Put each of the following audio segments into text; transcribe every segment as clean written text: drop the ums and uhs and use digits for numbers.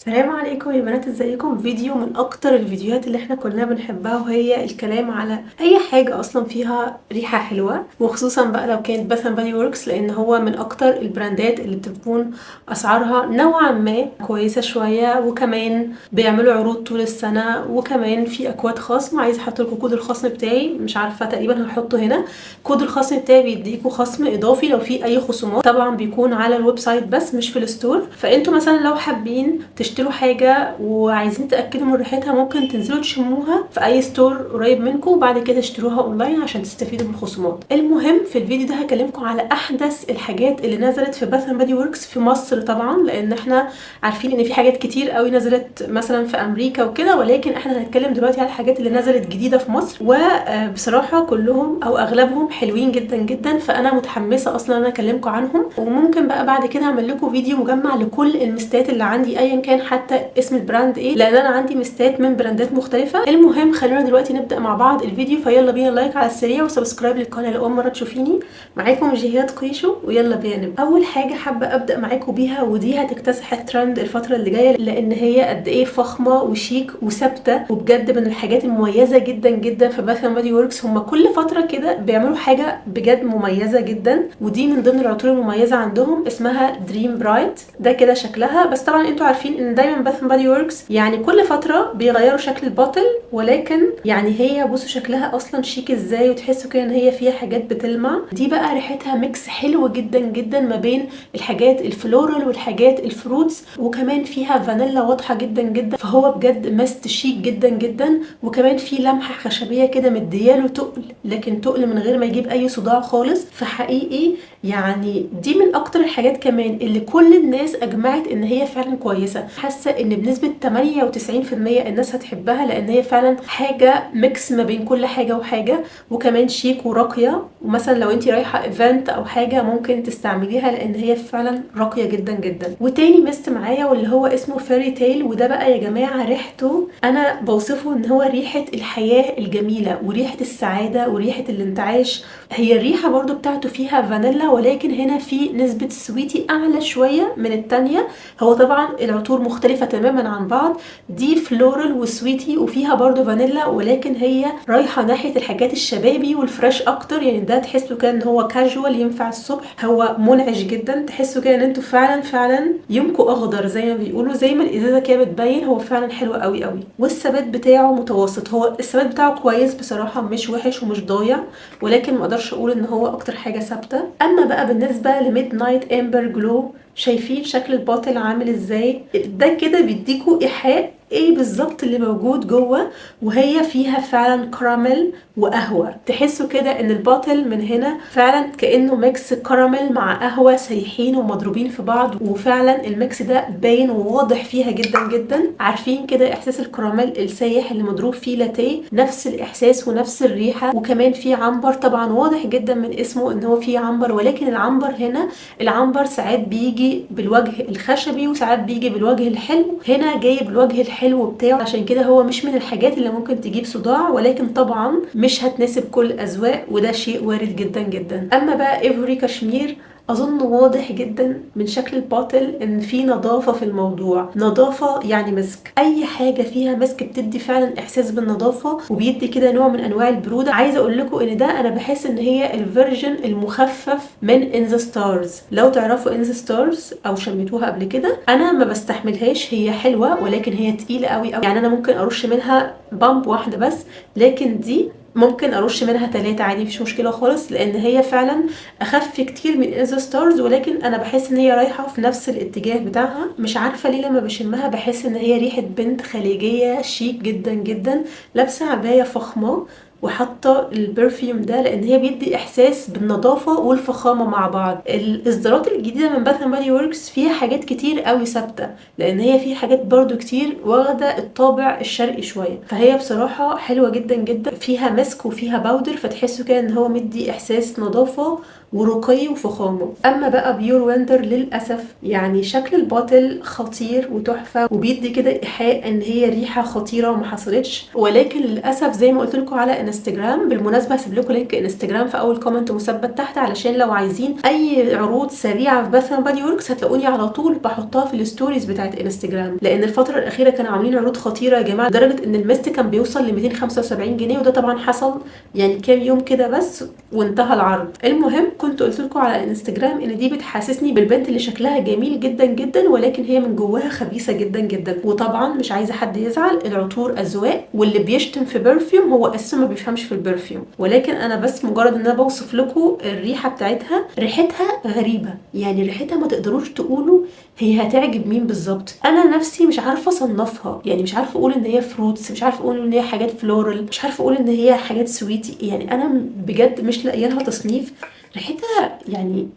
السلام عليكم يا بنات، ازيكم؟ فيديو من اكتر الفيديوهات اللي احنا كلنا بنحبها، وهي الكلام على اي حاجة اصلا فيها ريحة حلوة، وخصوصا بقى لو كانت Bath and Body Works، لان هو من اكتر البراندات اللي بتكون اسعارها نوعا ما كويسة شوية، وكمان بيعملوا عروض طول السنة، وكمان في اكواد خصم. عايزة احط لكم كود الخصم بتاعي، مش عارفة تقريبا هحطه هنا. كود الخصم بتاعي بيديكوا خصم اضافي لو في اي خصومات، طبعا بيكون على ال website بس مش في ال store. فانتوا مثلا لو حابين تشتروا حاجة وعايزين تأكدوا من ريحتها، ممكن تنزلوا تشموها في اي store قريب منكم، وبعد كده تشتروها اونلاين عشان تستفيدوا من الخصومات. المهم في الفيديو ده هكلمكم على احدث الحاجات اللي نزلت في Bath and Body Works في مصر، طبعا لان احنا عارفين ان في حاجات كتير قوي نزلت مثلا في امريكا وكده، ولكن احنا هنتكلم دلوقتي على الحاجات اللي نزلت جديدة في مصر. وبصراحة كلهم او اغلبهم حلوين جدا جدا، فانا متحمسة اصلا ان انا اكلمكم عنهم. وممكن بقى بعد كده اعمل لكم فيديو مجمع لكل المستات اللي عندي ايا كان حتى اسم ال brand ايه، لان انا عندي مستات من براندات مختلفة. المهم خلونا دلوقتي نبدا مع بعض الفيديو، فيلا بينا like على السريع و subscribe للقناة لو اول مرة تشوفيني. معاكم جهاد قيشو، ويلا بينا نبدا. اول حاجة حابة ابدا معاكم بيها، ودي هتكتسح الترند الفترة اللي جاية لان هي قد ايه فخمة وشيك وثابته، وبجد من الحاجات المميزة جدا جدا في Bath and Body Works. هم كل فترة كده بيعملوا حاجة بجد مميزة جدا، ودي من ضمن العطور المميزة عندهم، اسمها Dream Bright. ده كده شكلها، بس طبعا انتوا عارفين ان دايما Bath and Body Works يعني كل فترة بيغيروا شكل ال bottle، ولكن يعني هي بصوا شكلها اصلا شيك ازاي، وتحسوا كده ان هي فيها حاجات بتلمع. دي بقى ريحتها mix حلو جدا جدا ما بين الحاجات ال floral والحاجات ال fruits، وكمان فيها فانيلا واضحة جدا جدا، فهو بجد mist شيك جدا جدا. وكمان في لمحه خشبيه كده مدياله تقل، لكن تقل من غير ما يجيب اي صداع خالص. فحقيقي يعني دي من اكتر الحاجات كمان اللي كل الناس اجمعت ان هي فعلا كويسة. حاسه ان بنسبة 98% الناس هتحبها، لان هي فعلا حاجة mix ما بين كل حاجة وحاجه، وكمان شيك وراقيه. ومثلا لو انت رايحة event او حاجة ممكن تستعمليها، لان هي فعلا راقية جدا جدا. وتاني mist معايا واللي هو اسمه Fairy Tale، وده بقى يا جماعة ريحته انا بوصفه ان هو ريحه الحياة الجميلة وريحه السعادة وريحه الانتعاش. هي الريحة برضو بتاعته فيها فانيلا، ولكن هنا في نسبه sweety اعلى شوية من التانية. هو طبعا العطور مختلفة تماما عن بعض، دي floral و sweety وفيها برضو فانيلا، ولكن هي رايحة ناحية الحاجات الشبابي وال fresh اكتر. يعني ده تحسوا كده ان هو كاجوال ينفع الصبح، هو منعش جدا، تحسوا كده ان انتوا فعلا فعلا يومكم اخضر زي ما بيقولوا، زي ما الازازه كده بتبين. هو فعلا حلو قوي قوي، والثبات بتاعه متوسط. هو الثبات بتاعه كويس بصراحه، مش وحش ومش ضايع، ولكن ما اقدرش اقول ان هو اكتر حاجة ثابتة. اما بقى بالنسبة ل Midnight Amber Glow، شايفين شكل ال bottle عامل ازاي؟ ده كده بيديكوا ايحاء ايه بالظبط اللي موجود جوه، وهي فيها فعلا كراميل وقهوة. تحسوا كده ان ال bottle من هنا فعلا كانه mix كراميل مع قهوة سايحين ومضروبين في بعض، وفعلا ال mix ده باين وواضح فيها جدا جدا. عارفين كده احساس الكراميل السايح اللي مضروب فيه لاتيه؟ نفس الاحساس ونفس الريحة. وكمان فيه عنبر، طبعا واضح جدا من اسمه ان هو فيه عنبر، ولكن العنبر هنا، العنبر ساعات بيجي بالوجه الخشبي وساعات بيجي بالوجه الحلو، هنا جاي بالوجه الحلو بتاعه، عشان كده هو مش من الحاجات اللي ممكن تجيب صداع، ولكن طبعا مش هتناسب كل الاذواق، وده شيء وارد جدا جدا. اما بقى Ivory Cashmere، اظن واضح جدا من شكل ال bottle ان في نظافة في الموضوع. نظافة يعني مسك، اي حاجة فيها مسك بتدي فعلا احساس بالنظافة، وبيدي كده نوع من انواع البروده. عايزه اقول لكم ان ده انا بحس ان هي ال version المخفف من In the Stars. لو تعرفوا In the Stars او شميتوها قبل كده، انا ما بستحملهاش. هي حلوة ولكن هي تقيلة قوي قوي، يعني انا ممكن ارش منها pump واحدة بس، لكن دي ممكن ارش منها ثلاثة عادي، مفيش مشكلة خالص، لان هي فعلا اخف كتير من In the Stars، ولكن انا بحس ان هي رايحة في نفس الاتجاه بتاعها. مش عارفة ليه لما بشمها بحس ان هي ريحة بنت خليجية شيك جدا جدا، لابسة عباية فخمة وحاطه ال perfume ده، لان هي بيدي احساس بالنظافة والفخامه مع بعض. الاصدارات الجديدة من Bath and Body Works فيها حاجات كتير قوي ثابته، لان هي فيها حاجات برضو كتير واخده الطابع الشرقي شويه، فهي بصراحة حلوة جدا جدا. فيها مسك وفيها powder، فتحسوا كده ان هو مدي احساس نظافة ورقي وفخامه. اما بقى Pure Wonder للاسف يعني شكل ال bottle خطير وتحفه وبيدي كده ايحاء ان هي ريحه خطيرة وما حصلتش، ولكن للاسف زي ما قلت لكم على انستجرام، بالمناسبة هسيب لكم link انستجرام في اول comment مثبت تحت علشان لو عايزين اي عروض سريعة في Bath and Body Works هتلاقوني على طول بحطها في ال stories بتاعت انستجرام، لان الفترة الاخيرة كانوا عاملين عروض خطيرة يا جماعة، لدرجة ان ال mist كان بيوصل ل 275 جنيه، وده طبعا حصل يعني كام يوم كده بس وانتهى العرض. المهم كنت قلت لكم على انستجرام ان دي بتحسسني بالبنت اللي شكلها جميل جدا جدا ولكن هي من جواها خبيثة جدا جدا. وطبعا مش عايزه حد يزعل، العطور اذواق، واللي بيشتم في perfume هو اساسا ما بيفهمش في ال perfume، ولكن انا بس مجرد ان انا بوصف لكم الريحة بتاعتها، ريحتها غريبة، يعني ريحتها ما تقدروش تقولوا هي هتعجب مين بالظبط. انا نفسي مش عارفه اصنفها، يعني مش عارفه اقول ان هي fruits، مش عارفه اقول ان هي حاجات floral، مش عارفه اقول ان هي حاجات sweety، يعني انا بجد مش لاقيه لها تصنيف. ريحتها يعني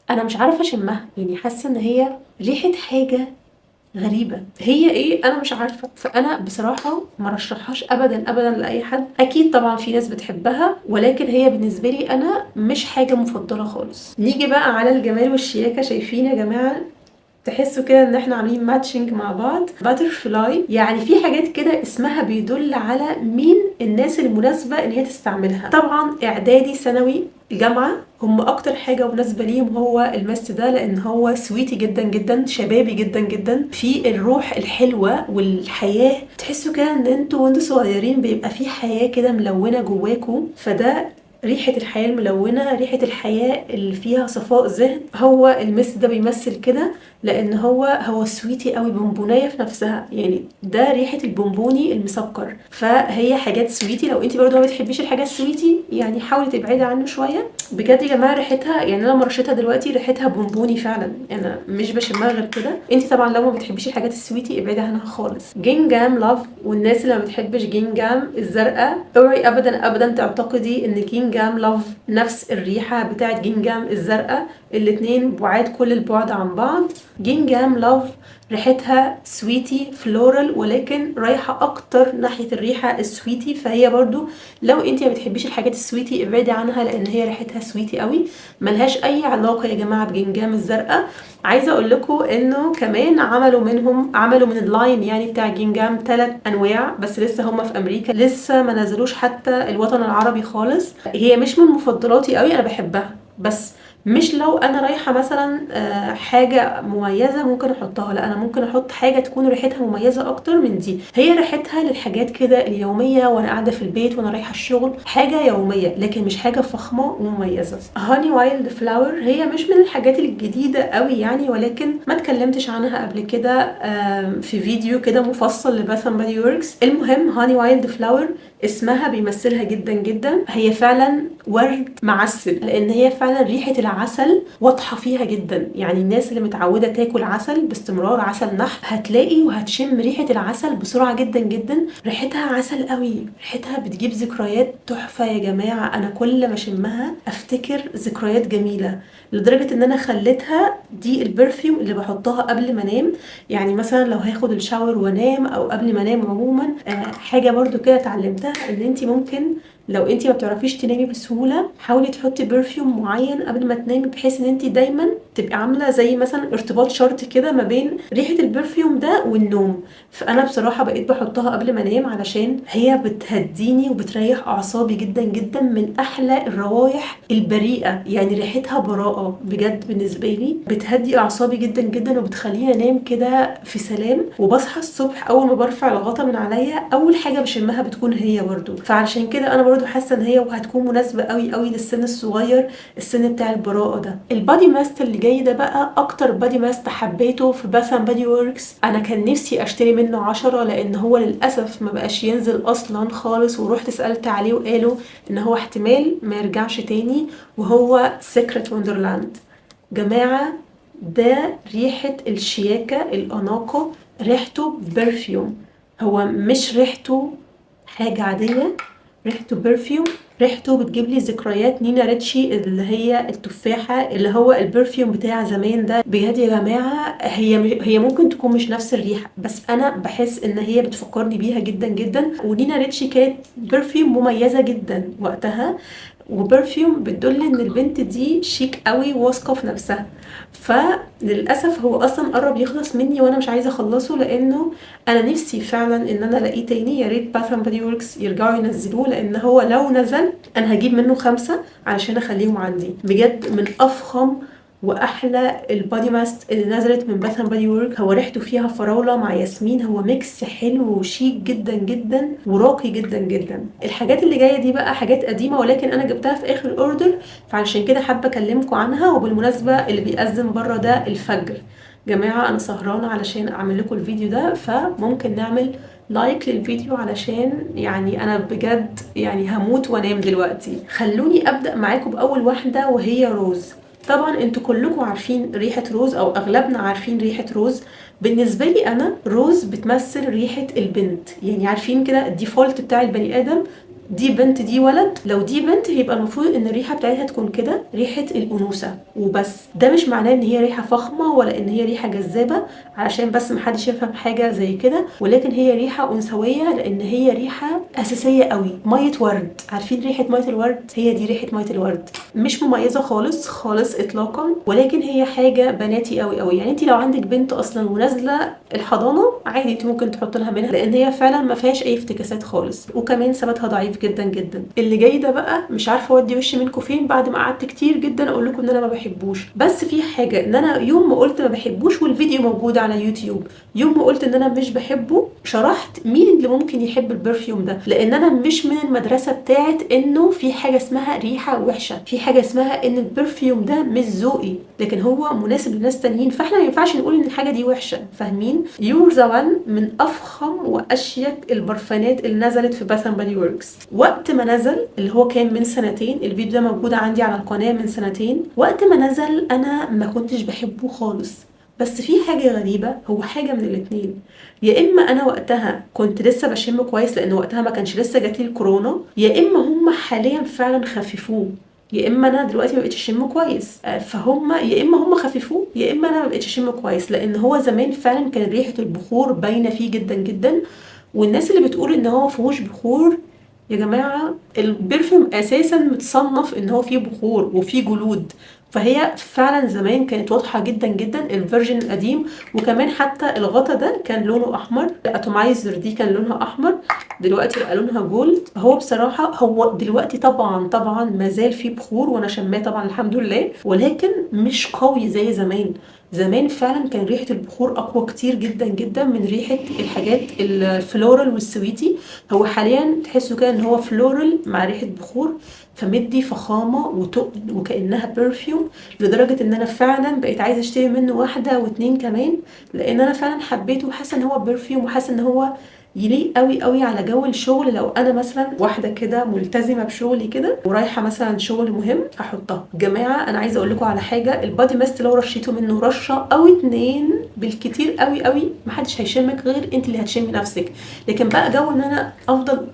انا مش عارفه اشمها، يعني حاسه ان هي ريحه حاجة غريبة، هي ايه انا مش عارفه. فانا بصراحة ما رشحهاش ابدا ابدا لاي حد. اكيد طبعا في ناس بتحبها، ولكن هي بالنسبة لي انا مش حاجة مفضلة خالص. نيجي بقى على الجمال والشياكه. شايفين يا جماعة، تحسوا كده ان احنا عاملين matching مع بعض. butterfly، يعني في حاجات كده اسمها بيدل على مين الناس المناسبة ان هي تستعملها. طبعا اعدادي، ثانوي، الجامعة، هم اكتر حاجة مناسبة ليهم هو ال mist ده، لان هو sweety جدا جدا، شبابي جدا جدا، في الروح الحلوة والحياة. تحسوا كده ان انتوا وانتوا صغيرين بيبقى في حياة كده ملونة جواكوا، فده ريحة الحياة الملونة، ريحة الحياة اللي فيها صفاء ذهن. هو ال mist ده بيمثل كده، لان هو sweety قوي، بونبونية في نفسها، يعني ده ريحة البونبوني المسكر، فهي حاجات sweety. لو انت برضو ما بتحبيش الحاجات ال sweety يعني حاولي تبعدي عنه شوية. بجد يا جماعة ريحتها، يعني انا لما رشيتها دلوقتي ريحتها بونبوني فعلا، انا مش بشمها غير كده. انت طبعا لو ما بتحبيش الحاجات ال sweety ابعدي عنها خالص. Gingham Love، والناس اللي ما بتحبش Gingham الزرقاء، اوعي ابدا ابدا تعتقدي ان Gingham Love نفس الريحة بتاعت Gingham الزرقاء، الاتنين بعاد كل البعد عن بعض. Gingham Love ريحتها sweety floral، ولكن رايحة اكتر ناحية الريحة ال sweety، فهي برضو لو انت ما بتحبيش الحاجات ال sweety ابعدي عنها، لان هي ريحتها sweety قوي، ملهاش اي علاقة يا جماعة ب Gingham الزرقاء. عايزه اقول لكم انه كمان عملوا من ال line يعني بتاع Gingham 3 انواع، بس لسه هم في امريكا، لسه ما نزلوش حتى الوطن العربي خالص. هي مش من مفضلاتي قوي، انا بحبها بس مش لو انا رايحة مثلا حاجة مميزة ممكن احطها، لا انا ممكن احط حاجة تكون ريحتها مميزة اكتر من دي. هي ريحتها للحاجات كده اليومية، وانا قاعدة في البيت وانا رايحة الشغل، حاجة يومية، لكن مش حاجة فخمة ومميزة. Honey Wild Flower هي مش من الحاجات الجديدة قوي يعني، ولكن ما اتكلمتش عنها قبل كده في فيديو كده مفصل ل Bath and Body Works. المهم Honey Wild Flower اسمها بيمثلها جدا جدا، هي فعلا ورد معسل، لان هي فعلا ريحه العسل واضحة فيها جدا. يعني الناس اللي متعوده تاكل عسل باستمرار، عسل نحل، هتلاقي وهتشم ريحه العسل بسرعة جدا جدا. ريحتها عسل قوي، ريحتها بتجيب ذكريات تحفة يا جماعة. انا كل ما اشمها افتكر ذكريات جميلة، لدرجة ان انا خليتها دي ال perfume اللي بحطها قبل ما انام. يعني مثلا لو هاخد ال shower وانام او قبل ما انام عموما. حاجة برضو كده اتعلمتها، ان انت ممكن لو انت ما بتعرفيش تنامي بسهولة حاولي تحطي perfume معين قبل ما تنامي، بحيث ان انت دايما تبقي عامله زي مثلا ارتباط شرطي كده ما بين ريحه ال perfume ده والنوم. فانا بصراحة بقيت بحطها قبل ما انام علشان هي بتهديني وبتريح اعصابي جدا جدا. من احلى الروايح البريئة، يعني ريحتها براءه بجد بالنسبة لي، بتهدي اعصابي جدا جدا وبتخليني انام كده في سلام. وبصحى الصبح اول ما برفع الغطا من عليا اول حاجة بشمها بتكون هي برضو. فعلشان كده انا برضو حاسه ان هي وهتكون مناسبة قوي قوي للسن الصغير، السن بتاع البراءة ده. ال body mist اللي جاي ده بقى اكتر body mist حبيته في Bath and Body Works. انا كان نفسي اشتري منه 10، لان هو للاسف ما بقاش ينزل اصلا خالص، ورحت سالت عليه وقالوا ان هو احتمال ما يرجعش تاني، وهو Secret Wonderland. جماعة ده ريحه الشياكه الاناقة، ريحته perfume، هو مش ريحته حاجة عادية، ريحته perfume. ريحته بتجيب لي ذكريات Nina Ricci اللي هي التفاحة، اللي هو ال perfume بتاع زمان ده. بجد يا جماعة هي ممكن تكون مش نفس الريحة، بس انا بحس ان هي بتفكرني بيها جدا جدا. و Nina Ricci كانت perfume مميزة جدا وقتها، و perfume بتدل ان البنت دي شيك قوي وواثقه في نفسها. فللاسف هو اصلا قرب يخلص مني وانا مش عايزه اخلصه، لانه انا نفسي فعلا ان انا الاقيه تاني. يا ريت Bath and Body Works يرجعوا ينزلوه، لان هو لو نزل انا هجيب منه 5 علشان اخليهم عندي. بجد من افخم واحلى ال body mist اللي نزلت من Bath and Body Works. هو ريحته فيها فراوله مع ياسمين، هو mix حلو وشيك جدا جدا وراقي جدا جدا. الحاجات اللي جاية دي بقى حاجات قديمة، ولكن انا جبتها في اخر order، فعشان كده حابة اكلمكم عنها. وبالمناسبة اللي بيأذن بره ده الفجر جماعة، انا سهرانة علشان اعمل لكم الفيديو ده، فممكن نعمل like للفيديو علشان يعني انا بجد يعني هموت وانام دلوقتي. خلوني ابدا معاكم باول واحدة وهي Rose. طبعا انتوا كلكم عارفين ريحة Rose، او اغلبنا عارفين ريحة Rose. بالنسبة لي انا Rose بتمثل ريحة البنت، يعني عارفين كده ال default بتاع البني ادم، دي بنت دي ولد. لو دي بنت يبقى المفروض ان الريحة بتاعتها تكون كده، ريحه الانوثة وبس. ده مش معناه ان هي ريحه فخمة ولا ان هي ريحه جذابة، علشان بس محدش يفهم حاجة زي كده، ولكن هي ريحه انثويه لان هي ريحه اساسية قوي. مية ورد، عارفين ريحه مية الورد؟ هي دي ريحه مية الورد، مش مميزة خالص خالص اطلاقا، ولكن هي حاجة بناتي قوي قوي. يعني انت لو عندك بنت اصلا ونازلة الحضانة عادي انت ممكن تحط لها منها، لان هي فعلا ما فيهاش اي افتكاسات خالص، وكمان ثباتها ضعيف جدا جدا. اللي جاي ده بقى مش عارفه اودي وشي منكم فين بعد ما قعدت كتير جدا اقول لكم ان انا ما بحبوش، بس في حاجة ان انا يوم ما قلت ما بحبوش، والفيديو موجود على يوتيوب، يوم ما قلت ان انا مش بحبه شرحت مين اللي ممكن يحب ال perfume ده، لان انا مش من المدرسة بتاعت انه في حاجة اسمها ريحه وحشة، في حاجة اسمها ان ال perfume ده مش ذوقي، لكن هو مناسب لناس تانيين، فاحنا ما ينفعش نقول ان الحاجة دي وحشة، فاهمين؟ You're the One من افخم واشيك البرفانات اللي نزلت في Bath and Body Works وقت ما نزل، اللي هو كان من سنتين. الفيديو ده موجود عندي على القناة من سنتين. وقت ما نزل انا ما كنتش بحبه خالص، بس في حاجة غريبة، هو حاجة من الاتنين، يا إما أنا وقتها كنت لسه بشم كويس لأن وقتها ما كانش لسه جاتلي الكورونا، يا إما هم حاليا فعلا خففوه، يا اما انا دلوقتي ما بقتش اشم كويس. فهم يا اما هم خففوه يا اما انا ما بقتش اشم كويس، لان هو زمان فعلا كان ريحه البخور باينة فيه جدا جدا. والناس اللي بتقول ان هو ما فيهوش بخور، يا جماعة ال perfume اساسا متصنف ان هو فيه بخور وفيه جلود، فهي فعلا زمان كانت واضحة جدا جدا ال version القديم. وكمان حتى الغطا ده كان لونه احمر، ال atomizer دي كان لونها احمر، دلوقتي بقى لونها gold. هو بصراحة هو دلوقتي طبعا طبعا ما زال فيه بخور، وانا شماه طبعا الحمد لله، ولكن مش قوي زي زمان. زمان فعلا كان ريحه البخور اقوى كتير جدا جدا من ريحه الحاجات ال floral وال sweety. هو حاليا تحسوا كده ان هو floral مع ريحه بخور، فمدي فخامة وتقل وكانها perfume، لدرجة ان انا فعلا بقيت عايزه اشتري منه واحدة واتنين كمان، لان انا فعلا حبيته وحاسه ان هو perfume، وحاسه ان هو يليق قوي قوي على جو الشغل. لو انا مثلا واحدة كده ملتزمة بشغلي كده ورايحه مثلا شغل مهم هحطها. جماعة انا عايزه اقول لكم على حاجة، ال body mist لو رشيتوا منه رشه او اتنين بالكتير قوي قوي محدش هيشمك غير انت اللي هتشمي نفسك. لكن بقى جو ان انا افضل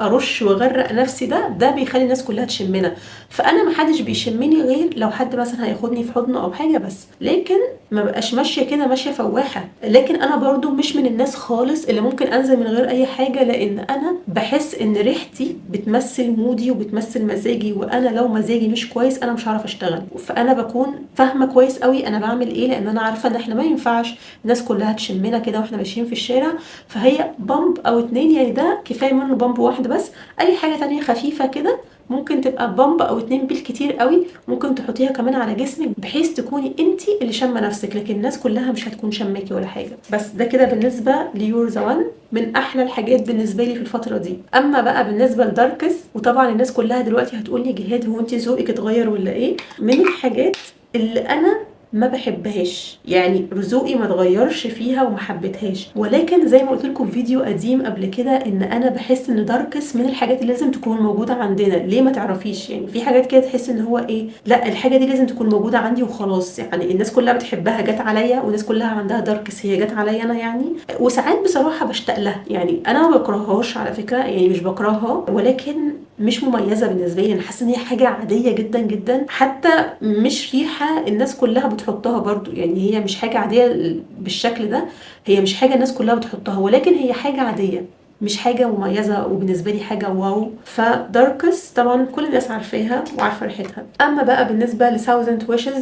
ارش واغرق نفسي ده بيخلي الناس كلها تشمنا، فانا محدش بيشمني غير لو حد مثلا هياخدني في حضنه او حاجة بس، لكن ما بقاش ماشية كده ماشية فواحه. لكن انا برضو مش من الناس خالص اللي ممكن انزل من غير اي حاجة، لان انا بحس ان ريحتي بتمثل mood ي وبتمثل مزاجي، وانا لو مزاجي مش كويس انا مش هعرف اشتغل. فانا بكون فاهمه كويس قوي انا بعمل ايه، لان انا عارفه ان احنا ما ينفعش الناس كلها تشمنا كده واحنا ماشيين في الشارع. فهي pump او اتنين يعني ده كفاية منه pump واحد بس، اي حاجة تانية خفيفة كده ممكن تبقى pump او اتنين بالكتير قوي، ممكن تحطيها كمان على جسمك بحيث تكوني انتي اللي شامة نفسك، لكن الناس كلها مش هتكون شماكي ولا حاجة. بس ده كده بالنسبة ل You're the One، من احلى الحاجات بالنسبة لي في الفترة دي. اما بقى بالنسبة ل Darkest، وطبعا الناس كلها دلوقتي هتقول لي جهاد هو انت ذوقك اتغير ولا ايه؟ من الحاجات اللي انا ما بحبهاش، يعني ذوقي ما اتغيرش فيها وما حبيتهاش، ولكن زي ما قلت لكم في فيديو قديم قبل كده ان انا بحس ان Darkest من الحاجات اللي لازم تكون موجودة عندنا. ليه ما تعرفيش؟ يعني في حاجات كده تحس ان هو ايه، لا الحاجة دي لازم تكون موجودة عندي وخلاص، يعني الناس كلها بتحبها جت عليا والناس كلها عندها Darkest، هي جت عليا انا يعني. وساعات بصراحة بشتاق لها، يعني انا ما بكرههاش على فكرة، يعني مش بكرهها، ولكن مش مميزة بالنسبة لي. انا حاسه ان هي حاجة عادية جدا جدا، حتى مش ريحه الناس كلها بتحطها برضو، يعني هي مش حاجة عادية بالشكل ده، هي مش حاجة الناس كلها بتحطها، ولكن هي حاجة عادية. مش حاجة مميزة وبالنسبة لي حاجة wow. ف Darkest طبعا كل الناس عارفاها وعارفه ريحتها. اما بقى بالنسبة ل Thousand Wishes،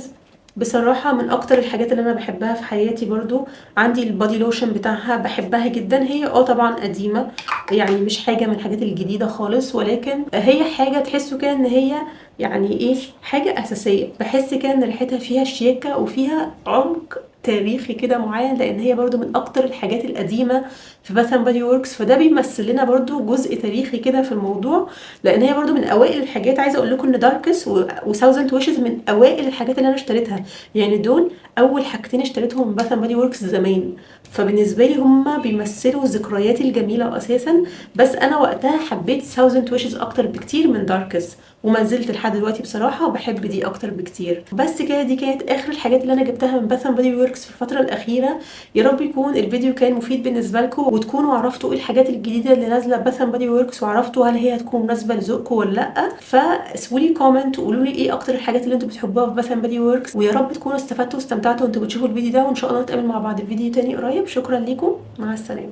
بصراحة من أكتر الحاجات اللي أنا بحبها في حياتي. برضو عندي ال body lotion بتاعها، بحبها جدا. هي طبعا قديمة، يعني مش حاجة من الحاجات الجديدة خالص، ولكن هي حاجة تحسوا كده إن هي يعني ايه، حاجة أساسية. بحس كده إن ريحتها فيها شياكة وفيها عمق تاريخي كده معين، لان هي برضو من اكتر الحاجات القديمة في Bath and Body Works، فده بيمثل لنا برضو جزء تاريخي كده في الموضوع، لان هي برضو من اوائل الحاجات. عايزه اقول لكم ان Darkest و Thousand Wishes من اوائل الحاجات اللي انا اشتريتها، يعني دول اول حاجتين اشتريتهم من Bath and Body Works زمان، فبالنسبه لي هم بيمثلوا ذكرياتي الجميلة اساسا. بس انا وقتها حبيت Thousand Wishes اكتر بكتير من Darkest، وما زلت لحد دلوقتي بصراحة بحب دي اكتر بكتير. بس كده، دي كانت اخر الحاجات اللي انا جبتها من Bath and Body Works في الفترة الاخيره. يا رب يكون الفيديو كان مفيد بالنسبة لكم، وتكونوا عرفتوا ايه الحاجات الجديدة اللي نازله Bath and Body Works، وعرفتوا هل هي هتكون مناسبة لذوقكم ولا لا. فسيبوا لي comment وقولوا لي ايه اكتر الحاجات اللي انتوا بتحبوها في Bath and Body Works، ويا رب تكونوا استفدتوا واستمتعتوا وانتوا بتشوفوا الفيديو ده، وان شاء الله نتقابل مع بعض في فيديو تاني قريب. شكرا لكم، مع السلامه.